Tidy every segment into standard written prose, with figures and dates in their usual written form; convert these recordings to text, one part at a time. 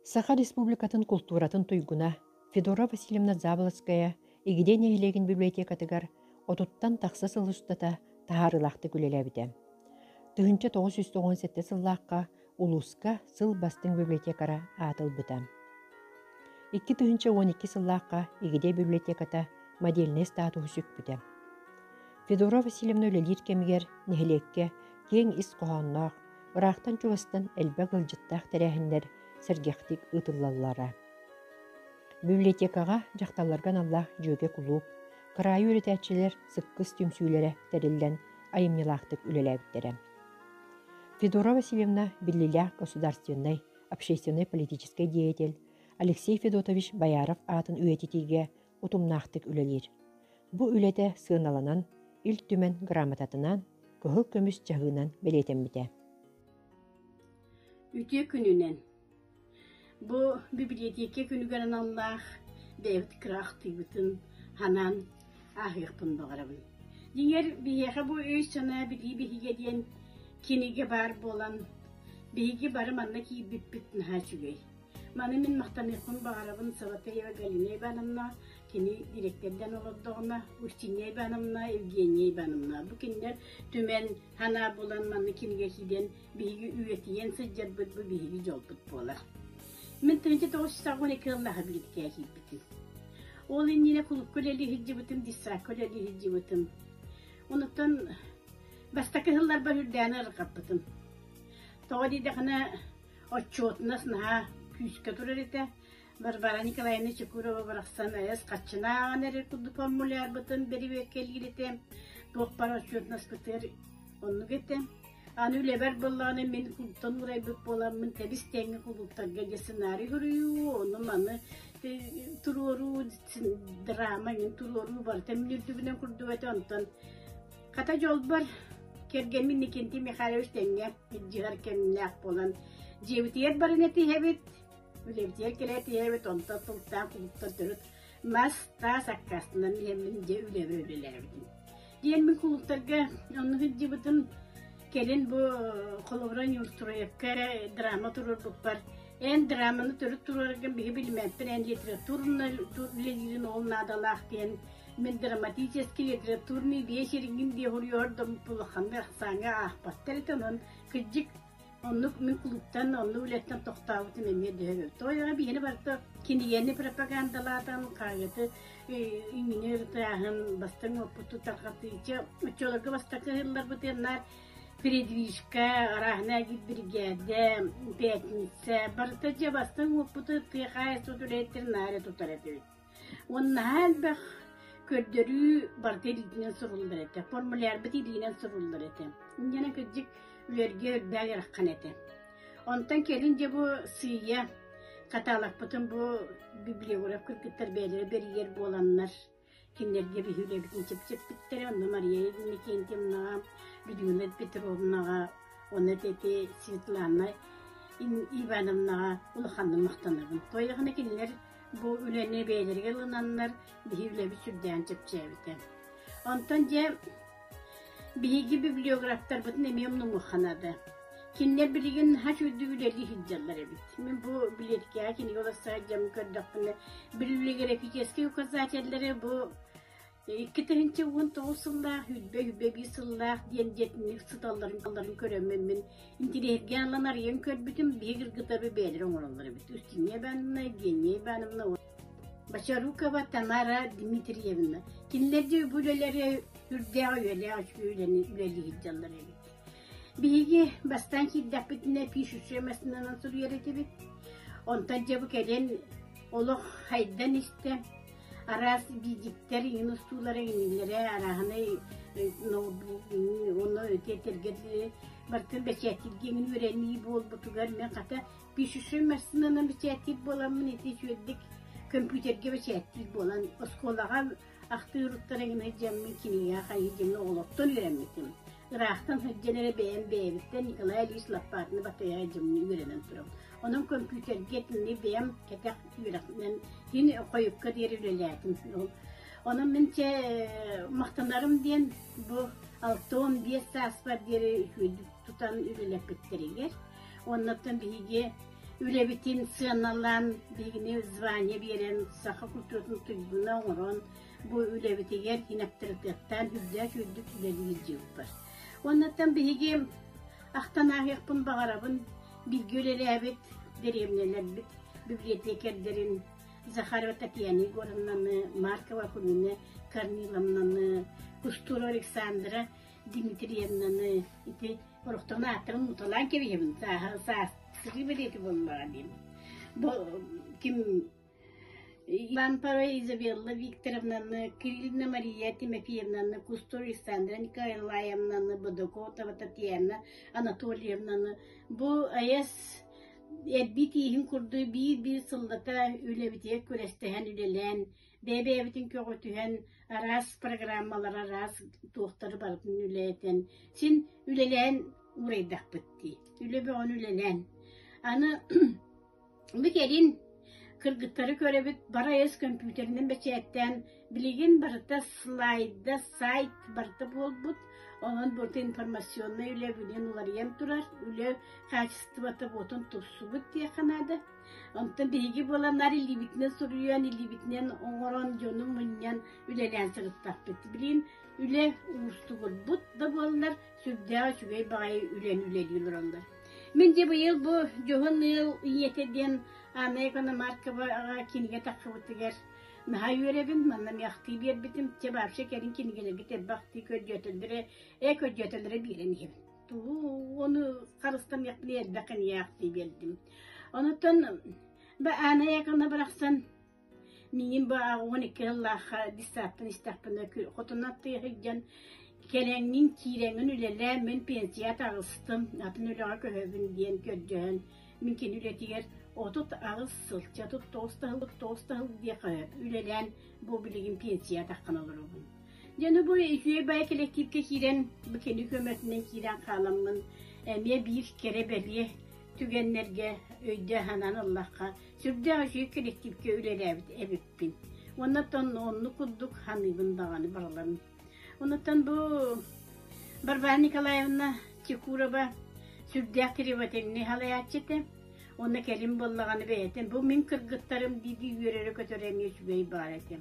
Саха Республикатын култууратын туйгуна Федора Васильевна Заболоцкая Игидэй нэһилиэгин библиотекатыгар отуттан тахса сыл устата таһаарыылаахтык үлэлээбитэ. 1997 сыллаахха улууска сыл бастыҥ библиотекара аат ылбыта. 2012 сыллаахха Игидэй библиотеката модельнай статуһу сүкпүтэ. Федора Васильевна үлэлиир кэмигэр нэһилиэккэ киэҥ ис хоһоонноох, ыраахтан-чугастан элбэх ыалдьыттаах тэрээһиннэр сэргэхтик ыытыллаллара. Библиотекаҕа дьахталларга аналлаах дьүөгэ кулууп, кыраайы үөрэтээччилэр сыккыс түмсүүлэрэ тэриллэн айымньылаахтык үлэлээбиттэрэ. Федора Васильевна биллиилээх государственнай, общественнай-политическай деятель Алексей Федотович Бояров аатын үйэтитиигэ утумнаахтык үлэлиир. Бу үлэтэ сыаналанан Ил Түмэн грамотатынан, кыһыл көмүс чаһыынан бэлиэтэммитэ. Үтүө күнүнэн! Бу бибилиэтиэкэ күнүгэр аналлаах бэйэбит кыра ахтыыбытын ханаан ааһыахпын баҕарабын. Дьиҥэр, биһиэхэ бу өй-санаа билии биһигэ диэн кинигэ баар буолан, биһиги бары манна киирбиппит наһаа үчүгэй. Маны мин махтаныахпын баҕарабын Саватеева Галина Ивановна, кини дириэктэрдээн олордоҕуна, Устинья Ивановна, Евгения Ивановна. Бу кинилэр түмэн, санаа булан манна кинигэ киирэн биһиги үйэтийэн сылдьарбыт бу биһиги дьолбут буолар. Мин 1982 сыллааҕы билиткэ киирбитим. Ол иннинэ кулукка үлэлии сылдьыбытым, детсадка үлэлии сылдьыбытым. Онуттан бастакы сылларбар үрдээн ырҕаппытым. Тоҕо диэтэххинэ, Отчуотунас наһаа күүскэ турар этэ. Варвара Николаевна Чекурова барахсан айас хаччына ааҕан эрэр курдук формулярбытын бэрэбиэркэлиир этэ. Туох баар отчуотунаспытыгар оннук этэ. Аны үлэбэр буоллаҕына мин култан уурайбыт буоламмын тэбис-тэҥҥэ кулууптарга дьэ сценарий суруйуу, ону маны туруоруу, драма мин туруоруу барыта мин үрдүбүнэн курдук этэ. Онтон Хата дьолбор, кэргэммин Никентий Михайлович тэҥҥэ илдьиһэр кэмнээх буолан, дьиэбитигэр баран этиһэбит, үлэбитигэр кэлэ этиһэбит, онтон сылтаан кулууптан төрүт мас, таас аккаастанан иһэммин дьэ үлэбэр үлэлээбитим. Диэн мин кулууптарга онно сылдьыбытым, кэлин бу холобура Неустроевка эрэ драма туруорбуппар эн драманы төрүт туруораргын биһи билимэппин, эн литературно үлэлиирин ол наадалаах диэн Мин драматический литературный биэчэргин диэхуруйар улаханнык ахсааҥҥа аахпаттар этэ, онон кырдьык оннук мин кулууптан, оннук үлэттэн тохтообутум эмиэ дөһө. Тоҕо биһини барыта кинигэни пропагандалаатан, хаһыаты иҥини ырытааһын, бастыҥ уоппуту тарҕатыыча, оччолорго бастакы ыһылларбытыаннар передвижка, арааһынай биригээдэ, пятница, барыта дьэ бастыҥ уоппуту тыа хаһаайыстыбатын үлэһиттэрин наар тутар этибит. Уонна наһаа элбэх көрдөрүү барыта илиитинэн суруллар этэ, формулярбыт илиинэн суруллар этэ. Инньэ кырдьык үлэргэ үрдээх ыарахан этэ. Онтон кэлин дьэ бу сыыйа каталогпытын бу библиограф кыргыттар бэйэлэрэ бэрийэр буоланнар кинилэргэ биһи үлэбитин чэпчэппиттэрэ. Онно Мария Иннокентьевнаҕа, Людмила Петровнаҕа, уонна ити Светлана Ивановнаҕа улаханнык махтанабын. Тоойоҕуна кинилэр Бу үлэни бэйэлэригэр ылынаннар, биһи үлэбит сүрдээҕин чэпчээбитэ. Онтон дьэ биһиги библиографтарбытын эмиэ умнумуохха наада. Кинилэр билигин наһаа үчүгэйдик үлэлии сылдьаллар эбит. Мин бу билиэткэҕэ кинигэ уларса сылдьаммын көрдөхпүнэ, библиографическай указателлэри бу 2019 сыллаах, 121 сыллаах диэн дьиэтинник сыталларын көрөммүн мин интириэһиргээн ылан арыйан көрбүтүм, биһиги кыргыттарбыт бэйэлэрэ оҥороллор эбит. Устинья Ивановна, Евгения Ивановна, Бочарукова Тамара Дмитриевна. Кинилэр дьэ бу үлэлэри үрдээх үйэлээх үчүгэй үлэни үлэлии сылдьаллар эбит. Биһиги бастаан киирдэхпитинэ пишущая массыынанан суруйар этибит. Онтон дьэ бу кэлин олох хайдан истэ. Араас биидьиктэр иҥин устуулара иҥиннэрэ арааһынай ноутбук уонна тиэтэргэ барытын бэчээттииргэ иҥин үөрэнии буолбутугар мен хата пишущай массыынанан бэчээттиир буоламмын ити үчүгэйдик көмпүүтэргэ бэчээттиир буолан оскуолаҕа Ахтыыруттар эҥин сылдьаммын кинигэҕэ хайыы дьиҥҥэ оҕолортон үөрэммитим. Ыраахтан сылдьан эрэ бэйэм бэйэбиттэн Николай Ильич Лопатины батыйа дьыммын үөрэнэн турабын. Онон көмпүүтэргэ итинни бэйэм кэтэх үөрэхпинэн кини хойукка диэри үлэлээтим. Онон мин чэ махтанарым диэн бу 65 сааспар диэри үчүгэйдик тутан үлэлэппиттэригэр. Оннуттан биһиги. үлэбитин сыаналаан, биһигини звание биэрэн, саха культуратын туйгуна оҥорон, бу үлэбитигэр инаптарытыаттаан үрдээх үрдүк үлэлиир дьылбар. Оннуттан биһиги ахтан ааһыахпын баҕарабын, бииргэ үлэлээбит дэриэбинэлэрбит библиотекэрдэрин Захарова Татьяна Егоровнаны, Маркова Акулина Корниловнаны, Кустурова Александра Дмитриевнаны ити орохтон ааттарын муталаан кэбиһэбин саас сырыы бэлиэти буоллаҕа диэн. Бу ким Иван Парой Изабелла Викторовнаны, Кириллина Мария Тимофеевнаны, Кустур Александра Николаевнаны, Бодокотова Татьяна Анатольевнаны бу айас эрбии тииһин курдук биир-биир сыллата үлэбитигэр күрэстэһэн үлэлээн, бэйэ-бэйэбитин көҕүтүһэн, араас программалар, араас туохтары барытын үлэлэтэн, син үлэлээн уурайдахпыт дии. Үлэ бөҕөнү үлэлээн. Аны бу кэлин кыргыттары көрөбүт, бары айас көмпүүтэринэн бэчээттээн, билигин барыта слайда, сайт барыта буолбут. Онон барыта информационнай үлэ билигин уларыйан турар. Үлэ хаачыстыбата буотун тупсубут диэххэ наада. Онтон биһиги буоланнар илиибитинэн суруйан, илиибитинэн оҥорон, дьону мунньан үлэлээн сырыттахпыт. Билигин үлэ уустугурбут да буоллар, сүрдээх үчүгэй баҕайы үлэни үлэлии олороллор. Мин дьэ быйыл бу Дьоһун ыал ийэтэ диэн Анна Ивановна Марковаҕа кинигэ таххыбытыгар наһаа үөрэбин, манна эмиэ ахтыы биэрбитим. Чэ, вообще кэлин кинигэлэргит элбэх ахтыы көрдөөтөллөрө, ээ көрдөөтөллөрө биэрэн иһэбин. Тугу ону харыстамыахпын элбэх кинигэ ахтыы биэрдим. Онуттан бу Анна Яковлевна барахсан Миигин бу 12 сыллаахха детсадтан истэхпинэ хотун аттыга сылдьан кэлэҥҥин киирэҥҥин үлэлээ, мин пенсия таҕыстым, атын үлэҕэ көһөбүн диэн көрдөһөн мин кини үлэтигэр 38 сыл, 39 да сыл, 9 да сыл диэххэ үлэлээн бу билигин пенсия таххан олоробун. Дьэ бу үчүгэй баай кэлэктиипкэ киирэн, бу кини көмөтүнэн киирэн хааламмын эмиэ биир кэрэ бэлиэ түгэннэргэ өйдөө-санаан ыллахха Сүрдээх үчүгэй кэлэктиипкэ үлэлээбит эбиппин. Уоннаттан оннук курдук саныыбын даҕаны барыларын. Онуттан бу Варвара Николаевна Чекурова сүрдээх требовательнай салайааччы этэ. Уонна кэлин буоллаҕына бэйэтин бу мин кыргыттарым дии-дии үөрэрэ-көтөрө эмиэ үчүгэй баар этэ.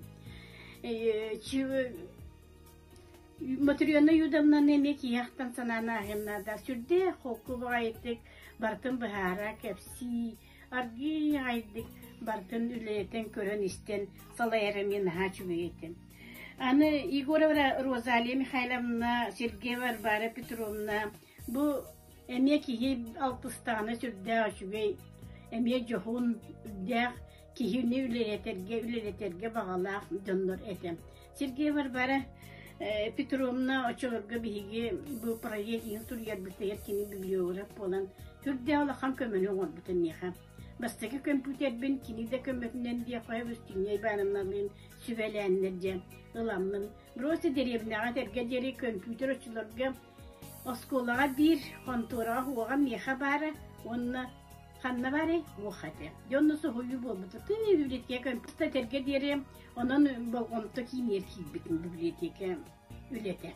Матрена Юдовнаны эмиэ киһиэхтэн санаан ааһыам наада. Сүрдээх холку баҕайытык барытын быһаара, кэпсии, Аргыый аҕайдык барытын үлэлэтэн көрөн-истэн салайар эмиэ наһаа үчүгэй этэ. Аны Егорова Розалия Михайловна, Сергеева Варвара Петровна бу эмиэ киһи алтыстаҕына сүрдээх үчүгэй, эмиэ дьоһун, үрдээх киһини үлэлэтэргэ, үлэлэтэргэ баҕалаах дьоннор этэ. Сергей Варвара Петровна оччолорго биһиги бу проект иһин суруйарбытыгар кини библиограф буолан сүрдээх улахан көмөнү оҥорбута миэхэ. Бастакы көмпүүтэрбин кини да көмөтүнэн диэххэ Устинья Ивановналыын сүбэлээннэр дьэ ыламмын. Бросьте дэриэбинэҕэ этэргэ диэри көмпүүтэр оччолорго оскуолаҕа биир хонтуораҕа уоҕа миэхэ баара уонна Ханна баарый? Уох этэ. Дьэ онно соһуйуу буолбута. Тыы библиотека этэргэ диэри онон болҕомто кииниэр киирбитим библиотека үлэтэ.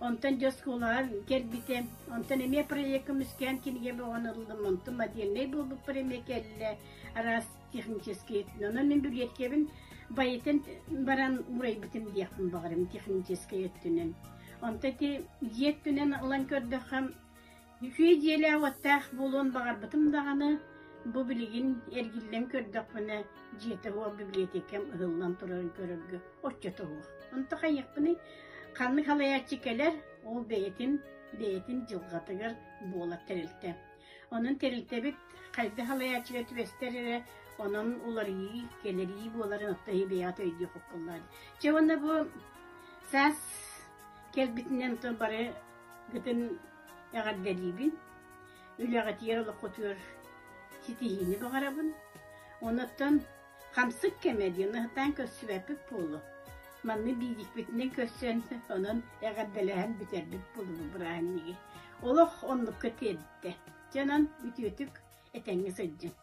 Онтон дьэ оскуолаҕа кэлбитэ. Онтон эмиэ проект көмүскээн кинигэ бөҕөн ыллым. Онтон модельнай буолбуппар эмиэ кэллэ. Араас технический. Онон мин библиотекабын байытан баран уурайбытым диэхпин баҕарым техническэй өттүнэн. Онтон ити дьиэ өттүнэн ылан көрдөххө Үчүгэй дьиэлээх-уоттаах буолуон баҕарбытым даҕаны, бу билигин эргиллэн көрдөхпүнэ, дьиэтэ суох библиотекам ыһыллан турарын көрөргө оччото суох. Онто хайыахпыный, ханнык салайааччы кэлэр, ол бэйэтин бэйэтин дьылҕатыгар буолар тэрилтэ. Онон тэрилтэбит хайдах салайааччыга түбэстэр эрэ, онон уларыйыы, кэлэрии буоларын оттон бэйэҕит өйдүөх буоллаҕа. Чэ уонна бу саас кэлбитинэн то бары гытын эҕэрдэлиибин, үлэҕитигэр олоххутугар ситиһиини баҕарабын. Онуттан хамсык кэмэ диэн ыһытаан көрсүбэппит буолуо. Манна биирикпитинэн көрсөн, онон эҕэрдэлэһэн бүтэрбит буолуо бырааһынньыгы. Олох оннукка тиэрдэ. Дьэ онон үтүөтүк этэҥҥэ сылдьыҥ.